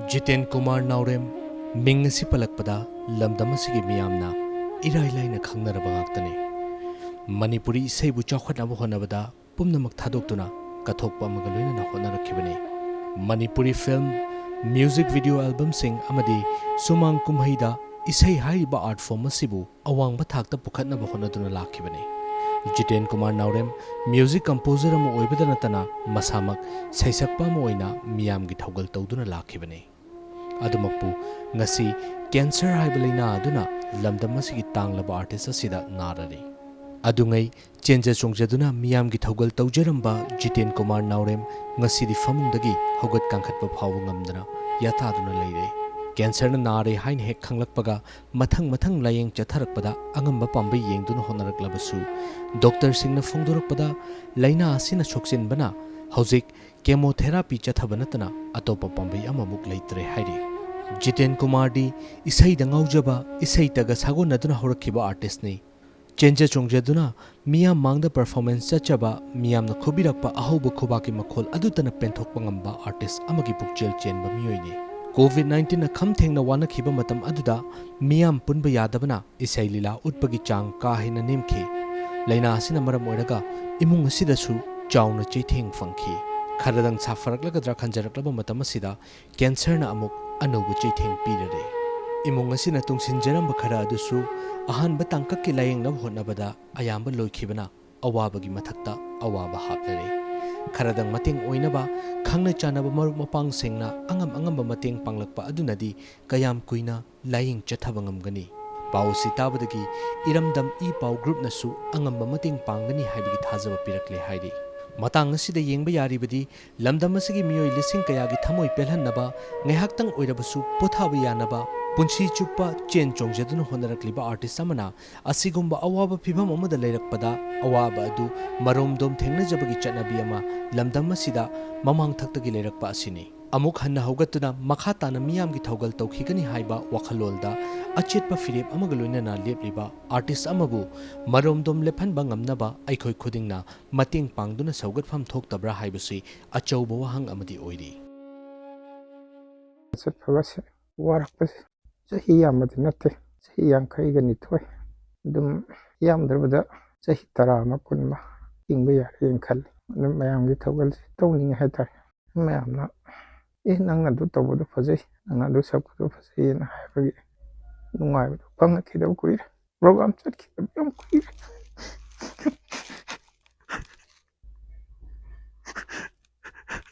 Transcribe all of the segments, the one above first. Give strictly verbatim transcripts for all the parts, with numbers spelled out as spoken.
ꯖꯤꯇꯦꯟ ꯀꯨꯃꯥꯔ ꯅꯥꯎꯔꯦꯝ ꯃꯤꯡ ꯑꯁꯤ ꯄꯜꯂꯛꯄꯗ ꯂꯝꯗꯝ ꯑꯁꯤꯒꯤ ꯃꯤꯌꯥꯝꯅ ꯏꯔꯥꯏ ꯂꯥꯏꯅ ꯈꯪꯅꯔꯕ ꯉꯥꯛꯇꯅꯤ꯫ ꯃꯅꯤꯄꯨꯔꯤ ꯏꯁꯩꯕꯨ ꯆꯥꯎꯈꯠꯅꯕ ꯍꯣꯠꯅꯕꯗ ꯄꯨꯝꯅꯃꯛ ꯊꯥꯗꯣꯛꯇꯨꯅ ꯀꯠꯊꯣꯛꯄ ꯑꯃꯒ ꯂꯣꯏꯅꯅ ꯍꯣꯠꯅꯔꯛꯈꯤꯕꯅꯤ꯫ ꯃꯅꯤꯄꯨꯔꯤ ꯐꯤꯜꯝ, ꯃ꯭ꯌꯨꯖꯤꯛ ꯚꯤꯗꯤꯑꯣ ꯑꯦꯜꯕꯝꯁꯤꯡ ꯑꯃꯗꯤ ꯁꯨꯃꯥꯡ ꯀꯨꯝꯍꯩꯗ ꯏꯁꯩ ꯍꯥꯏꯔꯤꯕ ꯑꯥꯔꯠ ꯐꯣꯔꯝ ꯑꯁꯤꯕꯨ ꯑꯋꯥꯡꯕ ꯊꯥꯛꯇ ꯄꯨꯈꯠꯅꯕ ꯍꯣꯠꯅꯗꯨꯅ ꯂꯥꯛꯈꯤꯕꯅꯤ꯫ ꯖꯤꯇꯦꯟ ꯀꯨꯃꯥꯔ ꯅꯥꯎꯔꯦꯝ ꯃ꯭ꯌꯨꯖꯤꯛ ꯀꯝꯄꯣꯖꯔ ꯑꯃ ꯑꯣꯏꯕꯗ ꯅꯠꯇꯅ ꯃꯁꯥꯃꯛ ꯁꯩꯁꯛꯄ ꯑꯃ ꯑꯣꯏꯅ ꯃꯤꯌꯥꯝꯒꯤ ꯊꯧꯒꯜ ꯇꯧꯗꯨꯅ ꯂꯥꯛꯈꯤꯕꯅꯤ꯫ ꯑꯗꯨꯃꯛꯄꯨ ꯉꯁꯤ ꯀꯦꯟꯁꯔ ꯍꯥꯏꯕ ꯂꯩꯅꯥ ꯑꯗꯨꯅ ꯂꯝꯗꯝ ꯑꯁꯤꯒꯤ ꯇꯥꯡꯂꯕ ꯑꯥꯔꯇꯤꯁ ꯑꯁꯤꯗ ꯅꯥꯔꯔꯦ꯫ ꯑꯗꯨꯉꯩ ꯆꯦꯟꯖ ꯆꯣꯡꯖꯗꯨꯅ ꯃꯤꯌꯥꯝꯒꯤ ꯊꯧꯒꯜ ꯇꯧꯖꯔꯝꯕ ꯖꯤꯇꯦꯟ ꯀꯨꯃꯥꯔ ꯅꯥꯎꯔꯦꯝ ꯉꯁꯤꯗꯤ ꯐꯃꯨꯡꯗꯒꯤ ꯍꯧꯒꯠ ꯀꯥꯡꯈꯠꯄ ꯐꯥꯎꯕ ꯉꯝꯗꯅ ꯌꯥꯇꯥꯗꯨꯅ ꯂꯩꯔꯦ꯫ ꯀꯦꯟꯁꯔꯅ ꯅꯥꯔꯦ ꯍꯥꯏꯅ ꯍꯦꯛ ꯈꯪꯂꯛꯄꯒ ꯃꯊꯪ ꯃꯊꯪ ꯂꯥꯌꯦꯡ ꯆꯠꯊꯔꯛꯄꯗ ꯑꯉꯝꯕ ꯄꯥꯝꯕꯩ ꯌꯦꯡꯗꯨꯅ ꯍꯣꯠꯅꯔꯛꯂꯕꯁꯨ, ꯗꯣꯛꯇꯔꯁꯤꯡꯅ ꯐꯣꯡꯗꯣꯔꯛꯄꯗ ꯂꯥꯏꯅꯥ ꯑꯁꯤꯅ ꯁꯣꯛꯆꯤꯟꯕꯅ ꯍꯧꯖꯤꯛ ꯀꯦꯃꯣꯊꯦꯔꯥꯄꯤ ꯆꯠꯊꯕ ꯅꯠꯇꯅ ꯑꯇꯣꯞꯄ ꯄꯥꯝꯕꯩ ꯑꯃꯃꯨꯛ ꯂꯩꯇ꯭ꯔꯦ ꯍꯥꯏꯔꯤ꯫ ꯖꯤꯇꯦꯟ ꯀꯨꯃꯥꯔꯗꯤ ꯏꯁꯩꯗ ꯉꯥꯎꯖꯕ, ꯏꯁꯩꯇꯒ ꯁꯥꯒꯣꯟꯅꯗꯨꯅ ꯍꯧꯔꯛꯈꯤꯕ ꯑꯥꯔꯇꯤꯁꯅꯤ꯫ ꯆꯦꯟꯖ ꯆꯣꯡꯖꯗꯨꯅ ꯃꯤꯌꯥꯝ ꯃꯥꯡꯗ ꯄꯔꯐꯣꯔꯃꯦꯟꯁ ꯆꯠꯆꯕ, ꯃꯤꯌꯥꯝꯅ ꯈꯨꯕꯤꯔꯛꯄ ꯑꯍꯧꯕ ꯈꯨꯕꯥꯛꯀꯤ ꯃꯈꯣꯜ ꯑꯗꯨꯇꯅ ꯄꯦꯟꯊꯣꯛꯄ ꯉꯝꯕ ꯑꯥꯔꯇꯤꯁ ꯑꯃꯒꯤ ꯄꯨꯛꯆꯦꯜ ꯆꯦꯟꯕ ꯃꯤꯑꯣꯏꯅꯤ꯫ ꯀꯣꯚꯤꯗ ꯅꯥꯏꯟꯇꯤꯟꯅ ꯈꯝ ꯊꯦꯡꯅ ꯋꯥꯅꯈꯤꯕ ꯃꯇꯝ ꯑꯗꯨꯗ ꯃꯤꯌꯥꯝ ꯄꯨꯟꯕ ꯌꯥꯗꯕꯅ ꯏꯁꯩ ꯂꯤꯂꯥ ꯎꯠꯄꯒꯤ ꯆꯥꯡ ꯀꯥ ꯍꯦꯟꯅ ꯅꯦꯝꯈꯤ꯫ ꯂꯥꯏꯅꯥ ꯑꯁꯤꯅ ꯃꯔꯝ ꯑꯣꯏꯔꯒ ꯏꯃꯨꯡ ꯑꯁꯤꯗꯁꯨ ꯆꯥꯎꯅ ꯆꯩꯊꯦꯡ ꯐꯪꯈꯤ꯫ ꯈꯔꯗꯪ ꯁꯥꯐꯔꯛꯂꯒꯗ꯭ꯔꯥ ꯈꯟꯖꯔꯛꯂꯕ ꯃꯇꯝ ꯑꯁꯤꯗ ꯀꯦꯟꯁꯔꯅ ꯑꯃꯨꯛ ꯑꯅꯧꯕ ꯆꯩꯊꯦꯡ ꯄꯤꯔꯔꯦ꯫ ꯏꯃꯨꯡ ꯑꯁꯤꯅ ꯇꯨꯡꯁꯤꯟꯖꯔꯝꯕ ꯈꯔ ꯑꯗꯨꯁꯨ ꯑꯍꯥꯟꯕ ꯇꯥꯡꯀꯛꯀꯤ ꯂꯥꯌꯦꯡꯅꯕ ꯍꯣꯠꯅꯕꯗ ꯑꯌꯥꯝꯕ ꯂꯣꯏꯈꯤꯕꯅ ꯑꯋꯥꯕꯒꯤ ꯃꯊꯛꯇ ꯑꯋꯥꯕ ꯍꯥꯞꯅꯔꯦ꯫ ꯈꯔꯗꯪ ꯃꯇꯦꯡ ꯑꯣꯏꯅꯕ ꯈꯪꯅ ꯆꯥꯟꯅꯕ ꯃꯔꯨꯞ ꯃꯄꯥꯡꯁꯤꯡꯅ ꯑꯉꯝ ꯑꯉꯝꯕ ꯃꯇꯦꯡ ꯄꯥꯡꯂꯛꯄ ꯑꯗꯨꯅꯗꯤ ꯀꯌꯥꯝ ꯀꯨꯏꯅ ꯂꯥꯌꯦꯡ ꯆꯠꯊꯕ ꯉꯝꯒꯅꯤ? ꯄꯥꯎ ꯑꯁꯤ ꯇꯥꯕꯗꯒꯤ ꯏꯔꯝꯗꯝ ꯏ ꯄꯥꯎ ꯒ꯭ꯔꯨꯞꯅꯁꯨ ꯑꯉꯝꯕ ꯃꯇꯦꯡ ꯄꯥꯡꯒꯅꯤ ꯍꯥꯏꯕꯒꯤ ꯊꯥꯖꯕ ꯄꯤꯔꯛꯂꯦ ꯍꯥꯏꯔꯤ꯫ ꯃꯇꯥꯡ ꯑꯁꯤꯗ ꯌꯦꯡꯕ ꯌꯥꯔꯤꯕꯗꯤ ꯂꯝꯗꯝ ꯑꯁꯤꯒꯤ ꯃꯤꯑꯣꯏ ꯂꯤꯁꯤꯡ ꯀꯌꯥꯒꯤ ꯊꯃꯣꯏ ꯄꯦꯜꯍꯟꯅꯕ ꯉꯥꯏꯍꯥꯛꯇꯪ ꯑꯣꯏꯔꯕꯁꯨ ꯄꯣꯊꯥꯕ ꯌꯥꯅꯕ ꯄꯨꯟꯁꯤ ꯆꯨꯞꯄ ꯆꯦꯟ ꯆꯣꯡꯖꯗꯨꯅ ꯍꯣꯠꯅꯔꯛꯂꯤꯕ ꯑꯥꯔꯇꯤꯁ ꯑꯃꯅ ꯑꯁꯤꯒꯨꯝꯕ ꯑꯋꯥꯕ ꯐꯤꯚꯝ ꯑꯃꯗ ꯂꯩꯔꯛꯄꯗ ꯑꯋꯥꯕ ꯑꯗꯨ ꯃꯔꯣꯝꯗꯣꯝ ꯊꯦꯡꯅꯖꯕꯒꯤ ꯆꯠꯅꯕꯤ ꯑꯃ ꯂꯝꯗꯝ ꯑꯁꯤꯗ ꯃꯃꯥꯡ ꯊꯛꯇꯒꯤ ꯂꯩꯔꯛꯄ ꯑꯁꯤꯅꯤ꯫ ꯑꯃꯨꯛ ꯍꯟꯅ ꯍꯧꯒꯠꯇꯨꯅ ꯃꯈꯥ ꯇꯥꯅ ꯃꯤꯌꯥꯝꯒꯤ ꯊꯧꯒꯜ ꯇꯧꯈꯤꯒꯅꯤ ꯍꯥꯏꯕ ꯋꯥꯈꯜꯂꯣꯟꯗ ꯑꯆꯦꯠꯄ ꯐꯤꯔꯦꯞ ꯑꯃꯒ ꯂꯣꯏꯅꯅ ꯂꯦꯞꯂꯤꯕ ꯑꯥꯔꯇꯤꯁ ꯑꯃꯕꯨ ꯃꯔꯣꯝꯗꯣꯝ ꯂꯦꯞꯍꯟꯕ ꯉꯝꯅꯕ ꯑꯩꯈꯣꯏ ꯈꯨꯗꯤꯡꯅ ꯃꯇꯦꯡ ꯄꯥꯡꯗꯨꯅ ꯁꯧꯒꯠꯐꯝ ꯊꯣꯛꯇꯕ꯭ꯔꯥ ꯍꯥꯏꯕꯁꯤ ꯑꯆꯧꯕ ꯋꯥꯍꯪ ꯑꯃꯗꯤ ꯑꯣꯏꯔꯤ꯫ ꯆꯠꯄꯒꯁꯦ ꯋꯥꯔꯛꯄꯁꯦ꯫ ꯆꯍꯤ ꯌꯥꯝꯕꯗꯤ ꯅꯠꯇꯦ, ꯆꯍꯤ ꯌꯥꯡꯈꯩꯒ ꯅꯤꯊꯣꯏ, ꯑꯗꯨꯝ ꯌꯥꯝꯗ꯭ꯔꯕꯗ ꯆꯍꯤ ꯇꯔꯥ ꯑꯃ, ꯀꯨꯟ ꯑꯃ ꯍꯤꯡꯕ ꯌꯥꯔꯦꯅ ꯈꯜꯂꯤ꯫ ꯑꯗꯨꯝ ꯃꯌꯥꯝꯒꯤ ꯊꯧꯒꯜꯁꯦ ꯇꯧꯅꯤꯡꯉꯦ ꯍꯥꯏꯇꯥꯔꯦ꯫ ꯃꯌꯥꯝꯅ "ꯑꯦ, ꯅꯪꯅ ꯑꯗꯨ ꯇꯧꯕꯗꯣ ꯐꯖꯩ, ꯅꯪꯅ ꯑꯗꯨ ꯁꯛꯄꯗꯣ ꯐꯖꯩꯅ" ꯍꯥꯏꯕꯒꯤ ꯅꯨꯡꯉꯥꯏꯕꯗꯣ ꯐꯪꯉꯛꯈꯤꯗꯕ ꯀꯨꯏꯔꯦ꯫ ꯄ꯭ꯔꯣꯒ꯭ꯔꯥꯝ ꯆꯠꯈꯤꯗꯕ ꯌꯥꯝ ꯀꯨꯏꯔꯦ꯫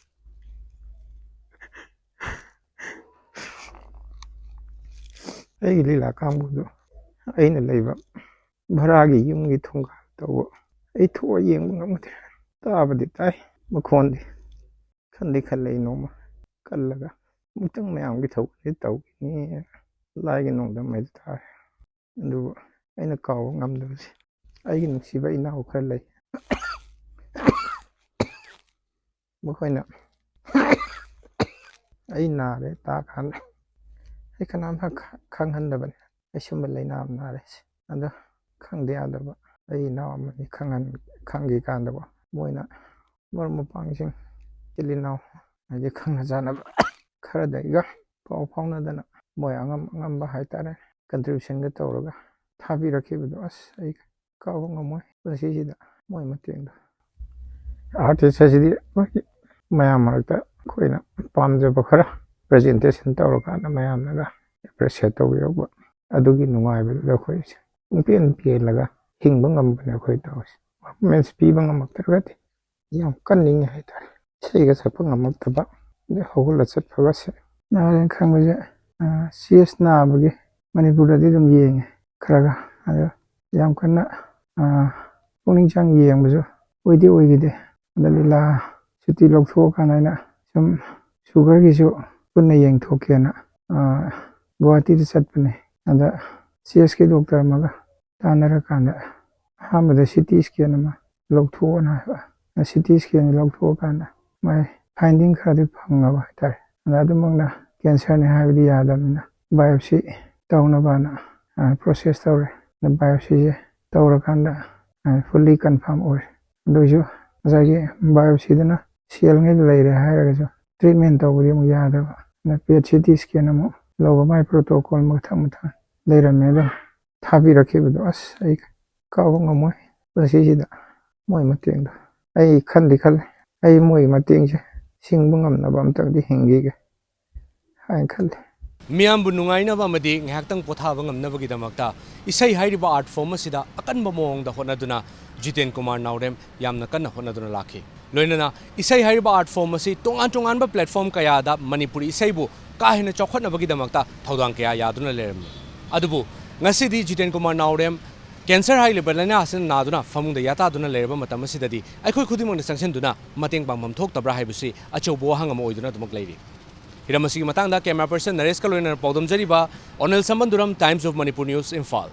ꯑꯩꯒꯤ ꯂꯤꯂꯥ ꯀꯥꯡꯕꯨꯗꯨ ꯑꯩꯅ ꯂꯩꯕ ꯚꯔꯥꯒꯤ ꯌꯨꯝꯒꯤ ꯊꯣꯡꯒꯥꯜ ꯇꯧꯕ꯫ ꯑꯩ ꯊꯣꯛꯑ ꯌꯦꯡꯕ ꯉꯝꯗꯦ꯫ ꯇꯥꯕꯗꯤ ꯇꯥꯏ, ꯃꯈꯣꯟꯗꯤ ꯈꯟꯗꯤ ꯈꯜꯂꯦ ꯑꯩ ꯅꯣꯡꯃ ꯀꯜꯂꯒ ꯑꯃꯨꯛꯇꯪ ꯃꯌꯥꯝꯒꯤ ꯊꯧꯒꯜꯁꯦ ꯇꯧꯈꯤꯅꯤ꯫ ꯂꯥꯏꯒꯤ ꯅꯣꯡꯗꯝ ꯍꯥꯏꯗꯨ ꯇꯥꯔꯦ꯫ ꯑꯗꯨꯕꯨ ꯑꯩꯅ ꯀꯥꯎꯕ ꯉꯝꯗꯕꯁꯦ, ꯑꯩꯒꯤ ꯅꯨꯡꯁꯤꯕ ꯏꯅꯥꯎ ꯈꯔ ꯂꯩ꯫ ꯃꯈꯣꯏꯅ ꯑꯩ ꯅꯥꯔꯦ ꯇꯥꯀꯥꯟꯗ ꯑꯩ ꯀꯅꯥꯝꯇ ꯈ-, ꯈꯪꯍꯟꯗꯕꯅꯤ꯫ ꯑꯩ ꯁꯨꯝꯕ ꯂꯥꯏꯅꯥ ꯑꯃ ꯅꯥꯔꯦ꯫ ꯑꯗꯣ ꯈꯪꯗ ꯌꯥꯗꯕ ꯑꯩ ꯏꯅꯥꯎ ꯑꯃꯅꯤ ꯈꯪꯍꯟ-, ꯈꯪꯈꯤ ꯀꯥꯟꯗꯀꯣ, ꯃꯣꯏꯅ ꯃꯔꯨꯞ ꯃꯄꯥꯡꯁꯤꯡ, ꯏꯆꯤꯜ ꯏꯅꯥꯎ, ꯍꯥꯏꯗꯤ ꯈꯪꯅ ꯆꯥꯟꯅꯕ ꯈꯔꯗ ꯑꯩꯒ ꯄꯥꯎ ꯐꯥꯎꯅꯗꯅ, ꯃꯣꯏ ꯑꯉꯝ ꯑꯉꯝꯕ ꯍꯥꯏꯇꯥꯔꯦ, ꯀꯟꯇ꯭ꯔꯤꯕ꯭ꯌꯨꯁꯟꯒ ꯇꯧꯔꯒ ꯊꯥꯕꯤꯔꯛꯈꯤꯕꯗꯣ, ꯑꯁ, ꯑꯩ ꯀꯥꯎꯕ ꯉꯝꯃꯣꯏ ꯄꯨꯟꯁꯤꯁꯤꯗ ꯃꯣꯏ ꯃꯇꯦꯡꯗꯣ꯫ ꯑꯥꯔꯇꯤꯁ ꯑꯁꯤꯗꯤ ꯑꯩꯈꯣꯏꯒꯤ ꯃꯌꯥꯝ ꯃꯔꯛꯇ ꯑꯩꯈꯣꯏꯅ ꯄꯥꯝꯖꯕ ꯈꯔ ꯄ꯭ꯔꯖꯦꯟꯇꯦꯁꯟ ꯇꯧꯔꯀꯥꯟꯗ ꯃꯌꯥꯝꯅꯒ ꯑꯦꯄ꯭ꯔꯤꯁꯤꯌꯦꯠ ꯇꯧꯕꯤꯔꯛꯄ, ꯑꯗꯨꯒꯤ ꯅꯨꯡꯉꯥꯏꯕꯗꯨꯗ ꯑꯩꯈꯣꯏꯁꯦ ꯄꯨꯡꯄꯦꯟ ꯄꯦꯜꯂꯒ ꯍꯤꯡꯕ ꯉꯝꯕꯅꯦ ꯑꯩꯈꯣꯏ ꯇꯧꯔꯤꯁꯦ꯫ ꯄꯔꯐꯣꯔꯃꯦꯟꯁ ꯄꯤꯕ ꯉꯝꯃꯛꯇ꯭ꯔꯒꯗꯤ ꯌꯥꯝ ꯀꯟꯅꯤꯡꯉꯤ ꯍꯥꯏꯇꯥꯔꯦ꯫ ꯏꯁꯩꯒ ꯁꯛꯄ ꯉꯝꯃꯛꯇꯕ, ꯑꯗꯩ ꯍꯧꯒꯠꯂ ꯆꯠꯄꯒꯁꯦ ꯅꯥꯔꯦꯅ ꯈꯪꯕꯁꯦ꯫ ꯁꯤ ꯑꯦꯁ ꯅꯥꯕꯒꯤ ꯃꯅꯤꯄꯨꯔꯗꯗꯤ ꯑꯗꯨꯝ ꯌꯦꯡꯉꯦ ꯈꯔꯒ, ꯑꯗꯣ ꯌꯥꯝ ꯀꯟꯅ, ꯑ, ꯄꯨꯛꯅꯤꯡ ꯆꯪ ꯌꯦꯡꯕꯁꯨ ꯑꯣꯏꯗꯤ ꯑꯣꯏꯈꯤꯗꯦ꯫ ꯑꯗ ꯂꯤꯂꯥ ꯁꯨꯇꯤ ꯂꯧꯊꯣꯛꯑꯀꯥꯟꯗ ꯑꯩꯅ ꯁꯨꯝ ꯁꯨꯒꯔꯒꯤꯁꯨ ꯄꯨꯟꯅ ꯌꯦꯡꯊꯣꯛꯀꯦꯅ, ꯑ, ꯒꯨꯋꯥꯍꯥꯇꯤꯗ ꯆꯠꯄꯅꯦ꯫ ꯑꯗ ꯁꯤ ꯑꯦꯁꯀꯤ ꯗꯣꯛꯇꯔ ꯑꯃꯒ ꯇꯥꯟꯅꯔꯀꯥꯟꯗ ꯑꯍꯥꯟꯕꯗ ꯁꯤ ꯇꯤ ꯁ꯭ꯀꯦꯟ ꯑꯃ ꯂꯧꯊꯣꯛꯑꯣꯅ ꯍꯥꯏꯕ꯫ ꯁꯤ ꯇꯤ ꯁ꯭ꯀꯦꯟ ꯂꯧꯊꯣꯛꯑꯀꯥꯟꯗ ꯃꯥꯏ ꯐꯥꯏꯟꯗꯤꯡ ꯈꯔꯗꯤ ꯐꯪꯉꯕ ꯍꯥꯏꯇꯥꯔꯦ꯫ ꯑꯗ ꯑꯗꯨꯃꯛꯅ ꯀꯦꯟꯁꯔꯅꯤ ꯍꯥꯏꯕꯗꯤ ꯌꯥꯗꯕꯅꯤꯅ ꯕꯥꯏꯑꯣꯞꯁꯤ ꯇꯧꯅꯕꯅ, ꯑ, ꯄ꯭ꯔꯣꯁꯦꯁ ꯇꯧꯔꯦ꯫ ꯑꯗ ꯕꯥꯏꯑꯣꯞꯁꯤꯁꯦ ꯇꯧꯔꯀꯥꯟꯗ, ꯑ, ꯐꯨꯜꯂꯤ ꯀꯟꯐꯥꯔꯝ ꯑꯣꯏꯔꯦ꯫ ꯑꯗꯨꯏꯁꯨ ꯉꯁꯥꯏꯒꯤ ꯕꯥꯏꯑꯣꯞꯁꯤꯗꯅ ꯁꯦꯜꯉꯩ ꯂꯩꯔꯦ ꯍꯥꯏꯔꯒꯁꯨ ꯇ꯭ꯔꯤꯠꯃꯦꯟ ꯇꯧꯕꯗꯤ ꯑꯃꯨꯛ ꯌꯥꯗꯕ꯫ ꯄꯦꯠ ꯁꯤ ꯇꯤ ꯁ꯭ꯀꯦꯟ ꯑꯃꯨꯛ ꯂꯧꯕ, ꯃꯥꯏ ꯄ꯭ꯔꯣꯇꯣꯀꯣꯜ ꯃꯊꯪ ꯃꯊꯪ ꯂꯩꯔꯝꯃꯦ꯫ ꯑꯗꯣ ꯊꯥꯕꯤꯔꯛꯈꯤꯕꯗꯣ ꯑꯁ ꯑꯩ ꯀꯥꯎꯕ ꯉꯝꯃꯣꯏ ꯄꯨꯟꯁꯤꯁꯤꯗ꯫ ꯃꯣꯏ ꯃꯇꯦꯡꯗꯣ ꯑꯩ ꯈꯟꯗꯤ ꯈꯜꯂꯦ, ꯑꯩ ꯃꯣꯏꯒꯤ ꯃꯇꯦꯡꯁꯦ ꯁꯤꯡꯕ ꯉꯝꯅꯕ ꯑꯝꯇꯪꯗꯤ ꯍꯤꯡꯈꯤꯒꯦ ꯍꯥꯏꯅ ꯈꯜꯂꯤ꯫ ꯃꯤꯌꯥꯝꯕꯨ ꯅꯨꯡꯉꯥꯏꯅꯕ ꯑꯃꯗꯤ ꯉꯥꯏꯍꯥꯛꯇꯪ ꯄꯣꯊꯥꯕ ꯉꯝꯅꯕꯒꯤꯗꯃꯛꯇ ꯏꯁꯩ ꯍꯥꯏꯔꯤꯕ ꯑꯥꯔꯠ ꯐꯣꯔꯝ ꯑꯁꯤꯗ ꯑꯀꯟꯕ ꯃꯑꯣꯡꯗ ꯍꯣꯠꯅꯗꯨꯅ ꯖꯤꯇꯦꯟ ꯀꯨꯃꯥꯔ ꯅꯥꯎꯔꯦꯝ ꯌꯥꯝꯅ ꯀꯟꯅ ꯍꯣꯠꯅꯗꯨꯅ ꯂꯥꯛꯈꯤ꯫ ꯂꯣꯏꯅꯅ ꯏꯁꯩ ꯍꯥꯏꯔꯤꯕ ꯑꯥꯔꯠ ꯐꯣꯔꯝ ꯑꯁꯤ ꯇꯣꯉꯥꯟ ꯇꯣꯉꯥꯟꯕ ꯄ꯭ꯂꯦꯠꯐꯣꯔꯝ ꯀꯌꯥꯗ ꯃꯅꯤꯄꯨꯔꯤ ꯏꯁꯩꯕꯨ ꯀꯥ ꯍꯦꯟꯅ ꯆꯥꯎꯈꯠꯅꯕꯒꯤꯗꯃꯛꯇ ꯊꯧꯗꯥꯡ ꯀꯌꯥ ꯌꯥꯗꯨꯅ ꯂꯩꯔꯝꯃꯤ꯫ ꯑꯗꯨꯕꯨ ꯉꯁꯤꯗꯤ ꯖꯤꯇꯦꯟ ꯀꯨꯃꯥꯔ ꯅꯥꯎꯔꯦꯝ ꯀꯦꯟꯁꯔ ꯍꯥꯏꯔꯤꯕ ꯂꯥꯏꯅꯥ ꯑꯁꯤꯅ ꯅꯥꯗꯨꯅ ꯐꯃꯨꯡꯗ ꯌꯥꯇꯥꯗꯨꯅ ꯂꯩꯔꯕ ꯃꯇꯝ ꯑꯁꯤꯗꯗꯤ ꯑꯩꯈꯣꯏ ꯈꯨꯗꯤꯡꯃꯛꯅ ꯆꯪꯁꯤꯟꯗꯨꯅ ꯃꯇꯦꯡ ꯄꯥꯡꯐꯝ ꯊꯣꯛꯇꯕ꯭ꯔꯥ ꯍꯥꯏꯕꯁꯤ ꯑꯆꯧꯕ ꯋꯥꯍꯪ ꯑꯃ ꯑꯣꯏꯗꯨꯅ ꯑꯗꯨꯃꯛ ꯂꯩꯔꯤ꯫ ꯍꯤꯔꯝ ꯑꯁꯤꯒꯤ ꯃꯇꯥꯡꯗ ꯀꯦꯃꯦꯔꯥ ꯄꯔꯁꯟ ꯅꯔꯦꯁꯀ ꯂꯣꯏꯅꯅ ꯄꯥꯎꯗꯝꯖꯔꯤꯕ ꯑꯣꯅꯤꯜ ꯁꯝꯕꯟꯗꯨꯔꯝ, Times of Manipur News, Imphal.